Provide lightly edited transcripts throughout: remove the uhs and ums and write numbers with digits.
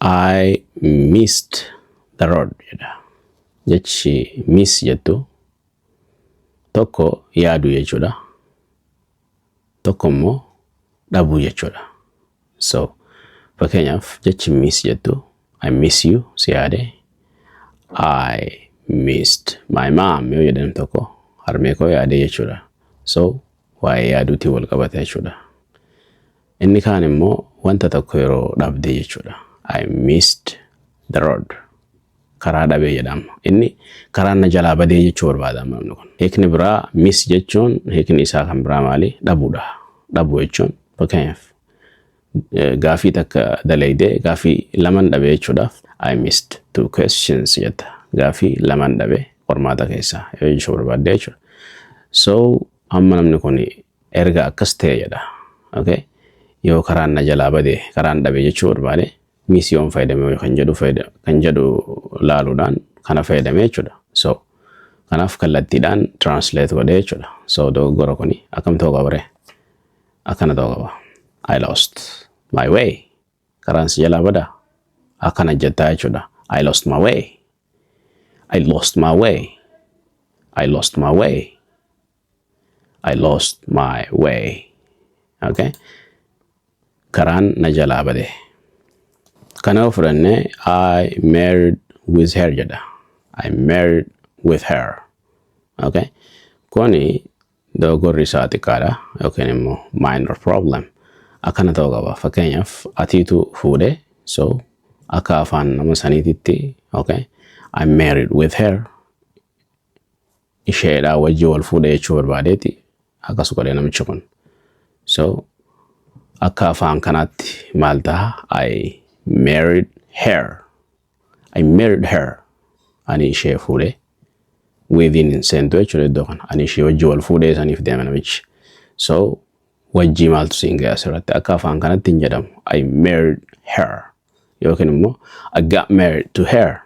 I missed the road jedha. Jechi miss jettu tokko yaaduu jechuudha. Tokko immoo dhabuu jechuudha. So fakkeenyaaf jechi miss jettu, I miss you, si yaade. I missed my mom yoo jedhan tokko, harmee koo yaade jechuudha. So waa'ee yaaduutiin wal qabata jechuudha. Inni kaan immoo wanta tokko yeroo dhabde jechuudha. I missed the road. Karaa dhabee jedhama. Inni karaan na jalaa badee jechuu barbaada namni kun. Hiikni biraa, miss jechuun hiikni isaa kan biraa maali? Dhabuudha. Dhabuu jechuun, fakkeenyaaf, gaafii takka dalaydee gaafii laman dhabee jechuudhaaf "I missed two questions" jetta. Gaafii laman dhabee qormaata keessaa yoo jechuu barbaadde jechuudha. So amma namni kun erga akkas ta'e jedha. Okay? Yoo karaan na jalaa badee, karaan dhabe jechuu barbaade, miss yoon fayyadame kan jedhu laaluudhaan kana fayyadame jechuudha. So kanaaf kallattiidhaan translate godhee jechuudha. So dogoggora kuni akkam ta'uu qaba ree? Akkana ta'uu qaba. I lost my way. Karaan si jalaa badaa? Akkana jettaa jechuudha. I lost my way. I lost my way. I lost my way. I lost my way. Okay? Karaan na jalaa bade. Kana yoo fudhanne, I married with her jedha. I married with her. Okay? Kuni dogoggorri isaa xiqqaadha yookiin immoo minor problem. Akkana ta'uu qaba. Fakkeenyaaf atiitu fuudhe, so akka afaan nama saniititti, okay, I married with her, isheedhaa wajji wal fuudhe jechuu barbaadeeti akkas godhe namichi kun. So akka afaan kanaatti maal ta'a? I married her. I married her. Ani ishee fuudhe. Within hin seentu jechuudha iddoo kana. Ani ishee wajji wal fuudhee saniif deema namichi. So wajjii maaltu siin ga'e asirratti? Akka afaan kanatti hin jedhamu. I married her yookiin immoo I got married to her,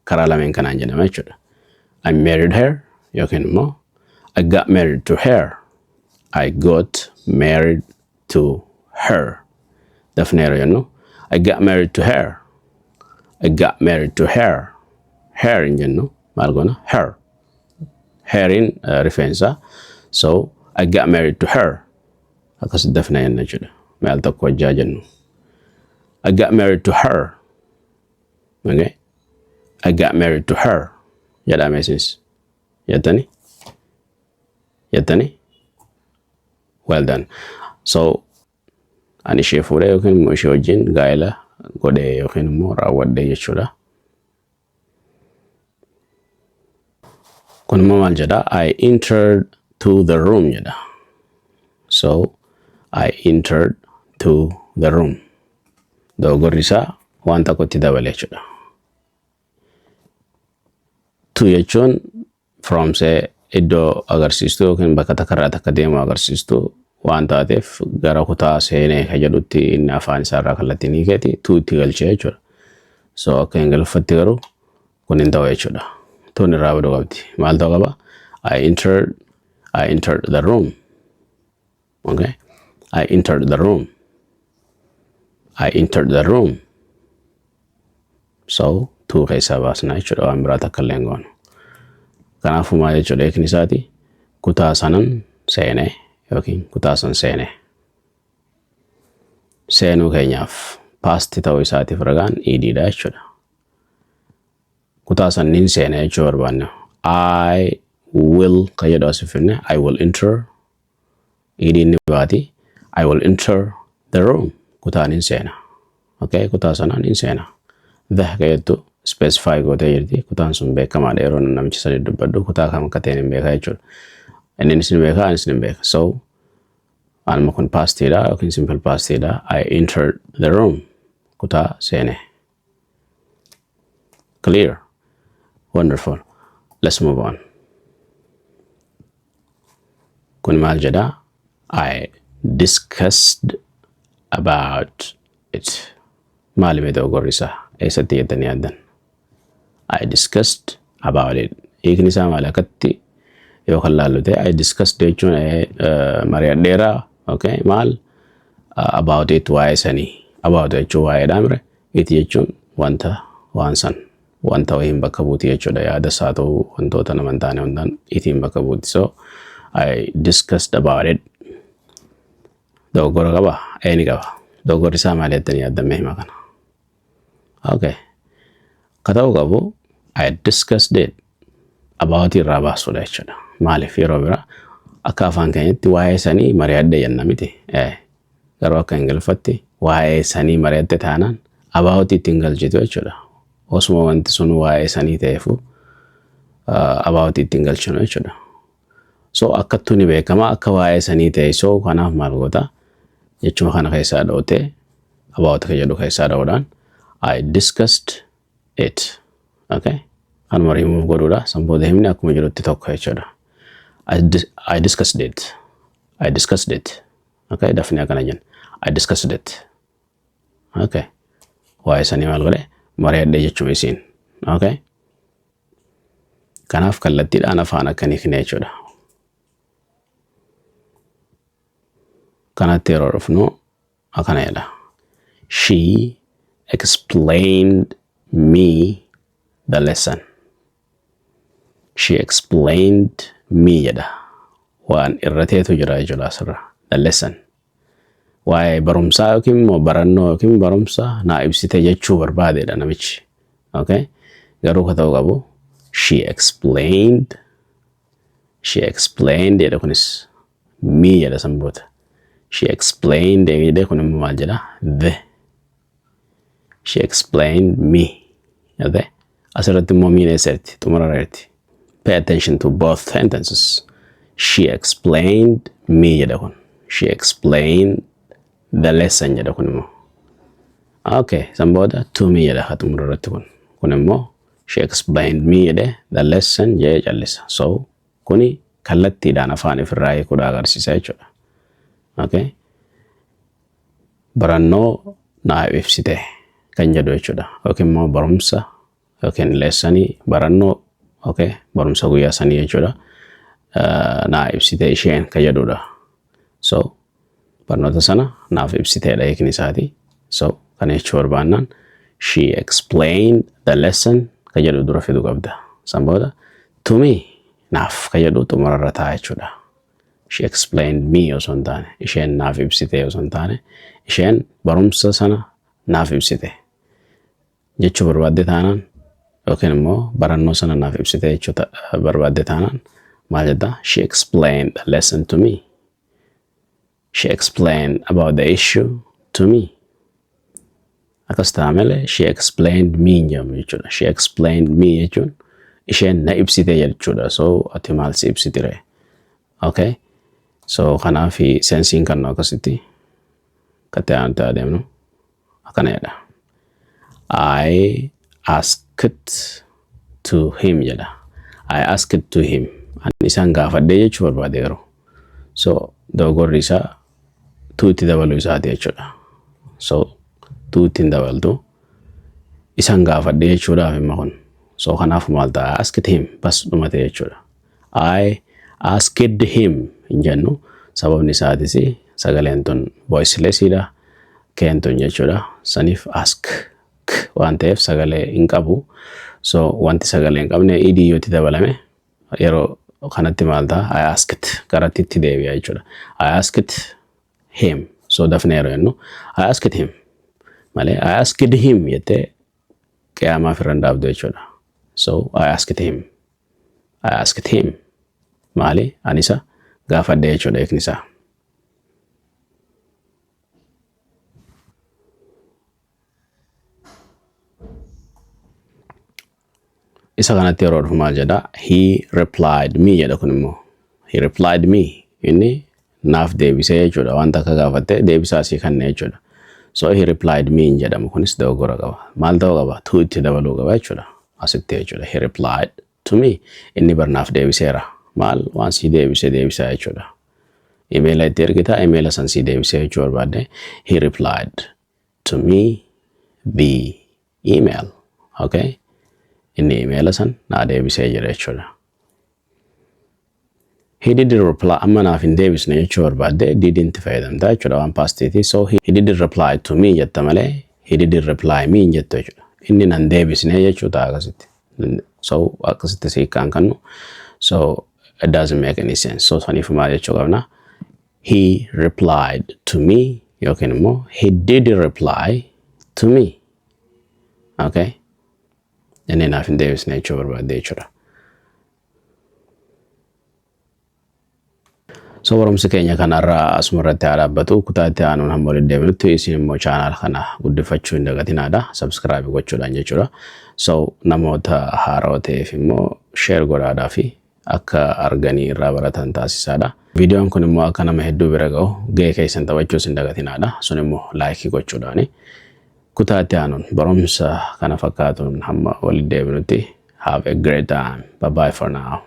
karaa lameen kanaan jedhama jechuudha. I married her yookiin immoo I got married to her. I got married to her. Dafneero jennu, I got married to her. I got married to her. Her hin jennu, maal goona? Her. Hairiin rifeensa. So I got married to her. Akkas dafna jenna jechuudha. Maal tokko wajjaa jennu. I got married to her. Okay? I got married to her. Jedhame isinis. Jettani? Jettani? Well done. So ani ishee fuudhee yookiin immoo ishee wajjin gaa'ela godhee yookiin immoo raawwadhee jechuudha. Kun immoo maal jedha? I entered to the room jedha. So I entered to the room. Dogoggorri isaa waan tokkotti dabale jechuudha. To jechuun firoomsee iddoo agarsiistuu yookiin bakka takka irraa takka deemu agarsiistuu waan taateef, gara kutaa seenee ka jedhutti inni afaan isaarraa kallattiin hiikeeti to itti galchee jechuudha. So akka Ingiliffatti garuu kun hin ta'u jechuudha. Toon irraa baduu qabdi. Maal ta'uu qaba? I entered the room. Okay? I entered the room. I entered the room. So to keessaa baasna jechuudha, waan biraa takka illee hin goonu. Kanaafuu maal jechuudha hiikni isaati? Kutaa sanan seenee yookiin kutaa san seenee. Seenuu keenyaaf past ta'uu isaatiif ragaan ed dha jechuudha. Kutaa san nin seenee jechuu barbaanne, I will kan jedhu as finne, I will enter, ed ni baati. I will enter the room, kutaa nin seena. Okay, kutaa sanaa nin seena. The kan jettu specify gootee jirti. Kutaan sun beekamaadha, yeroo namicha sadi dubbadhu kutaa kam akka ta'e hin beeka jechuudha. Innis ni beeka, anis ni beeka. So anuma kun pastiidha yookiin simple pastiidha. I entered the room. Kutaa seene. Clear. Wonderful. Let's move on. Kun maal jedha? I discussed about it. Maali mee dogoggorri isaa? Eessatti jettanii yaaddan? I discussed about it. Hiikni isaa maali? Akkatti yoo kan laallu ta'e, I discussed jechuun mari'adheeraa. Okay, maal? About it, waa'ee sanii. About jechuun waa'eedhaa mire. It jechuun wanta waan san wanta wayiin bakka buuti jechuudha. Yaadas haa ta'u wantoota nama hin taane hundaan itiin bakka buuti. So I discussed about it. Dogoggora qaba? Ee ni qaba. Dogoggorri isaa maali jettanii yaaddan mee hima kana? Okay. Ka ta'uu qabu I discussed it about irraa baasuudha jechuudha. Maaliif yeroo biraa akka afaan keenyatti waa'ee sanii mari'adhe jenna miti. Ee. Garuu akka Ingiliffatti waa'ee sanii mari'atte taanaan about itti hin galchitu jechuudha. Osuma wanti sun waa'ee sanii ta'eefu about itti hin galchinu jechuudha. So akkattuu ni beekama akka waa'ee sanii ta'e so kanaaf maal goota jechuma kana keessaa dhootee about ka jedhu keessaa dha'uudhaan I discussed it. Okay? Kanuma remove godhuudha. San booda himni akkuma jirutti tokko jechuudha. I discussed it. I discussed it. Okay, dafnee akkana jenna. I discussed it. Okay. Waa'ee sanii maal godhe? Mari'adhe jechuudha isiin. Okay. Kanaaf kallattiidhaan afaan akka hin hiikne jechuudha. Kanatti yeroo dhufnu akkana jedha. She explained me the lesson. She explained me jedha. Waan irrateetu jira jechuudha asirra. The lesson. Waa'ee barumsaa yookiin immoo barannoo yookiin barumsa naa ibsite jechuu barbaadeedha namichi. Okay? Garuu ka ta'uu qabu she explained she explained jedha kunis me jedha san booda. She explained jedhe kun immoo maal jedha the she explained me. Okay? Asirratti immoo miin eessatti xumura irratti. Pay attention to both sentences. She explained me jedha kun. She explained the lesson jedha kun immoo. Okay, san booda to me jedha ka xumura irratti kun. Kun immoo she explained me jedhe the lesson jedhee callisa. So kuni kallattiidhaan afaan ifirraa hiikuudha agarsiisa jechuudha. Okay. Barannoo naa ibsite kan jedhu jechuudha. Yookiin immoo barumsa yookiin leessanii barannoo okay, barumsa guyyaa sanii jechuudha. Naa ibsite isheen kan jedhudha. So barnoota sana naaf ibsiteedha hiikni isaati. So kana jechuu barbaannaan she explained the lesson kan jedhu dura fiduu qabda. San booda to me naaf kan jedhu xumurarra ta'a jechuudha. She explained me osoo hin taane isheen naaf ibsite osoo hin taane isheen barumsa sana naaf ibsite jechuu barbaadde taanaan yookiin immoo barannoo sana naaf ibsite jechuu barbaadde taanaan maal jedha? She explained the lesson to me. She explained about the issue to me. Akkas ta'a malee she explained me hin jedhamu jechuudha. She explained me jechuun isheen na ibsite jechuudha. So ati maal si ibsiti ree? Okay. So kanaaf sensiin kan nu akkasitti akkatti aanutti adeemnu akkana jedha. I asked to him jedha. I asked to him. Ani isaan gaafadhee jechuu barbaade garuu. So dogoggorri isaa to itti dabaluu isaati jechuudha. So to itti hin dabaltu. Isaan gaafadhee jechuudhaaf himma kun. So kanaaf maal ta'a? I asked him bas dhumate jechuudha. I asked him hin jennu sababni isaatis sagaleen tun voiceless dha. Keen tun jechuudha. Saniif ask k waan ta'eef sagalee hin qabu. So wanti sagalee hin qabne ed yoo itti dabalame yeroo kanatti maal ta'a? I asked garatti itti deebi'a jechuudha. I asked him. So dafnee yeroo jennu I asked him malee I asked him jettee qiyaamaa ofirra hin dhaabdu jechuudha. So I asked him. I asked him. Maali? Ani isa gaafadhe jechuudha hiikni isaa. Isa kanatti yeroo dhufu maal jedha? He replied me jedha kun immoo. He replied me. Inni naaf deebisee jechuudha. Wanta akka gaafatte deebisaa sii kanne jechuudha. So he replied me hin jedhamu kunis dogoggora qaba. Maal ta'uu qaba? To itti dabaluu qaba jechuudha. Asitti jechuudha. He replied to me. Inni bar naaf deebiseera. Maal waan sii deebise deebisaa jechuudha. Imeela itti ergita imeela san sii deebisee jechuu barbaadde he replied to me the email. Okay? Inni imeela san naa deebisee jira jechuudha. He didn't reply amma naaf hin deebisne jechuu barbaadde didn't fayyadamta jechuudha waan pastiiti. So he didn't reply to me jetta malee He didn't reply me hin jettu jechuudha. Inni nan deebisne jechuu ta'a akkasitti. So akkasitti hiikkaan kannu. So it doesn't make any sense. So saniif maal jechuu qabna? He replied to me yookiin immoo he did reply to me. Okay? Inni naaf hin deebisne jechuu barbaadde jechuudha. So barumsi keenya kanarraa asuma irratti haa dhaabbatu. Kutaa itti aanuun hamma walitti deebinutti isin immoo channel kana guddifachuu hin dagatinaadha. Subscribe gochuudhaan jechuudha. So namoota haarawaa ta'eef immoo share godhaadhaa fi akka arganii irraa baratan taasisaadha. Viidiyoon kun immoo akka nama hedduu bira ga'u gahee keessan taphachuus hin dagatinaadha. Sun immoo like gochuudhaani. Kutaa itti aanuun barumsa kana fakkaatuun hamma walitti deebinutti, have a great time. Bye bye for now.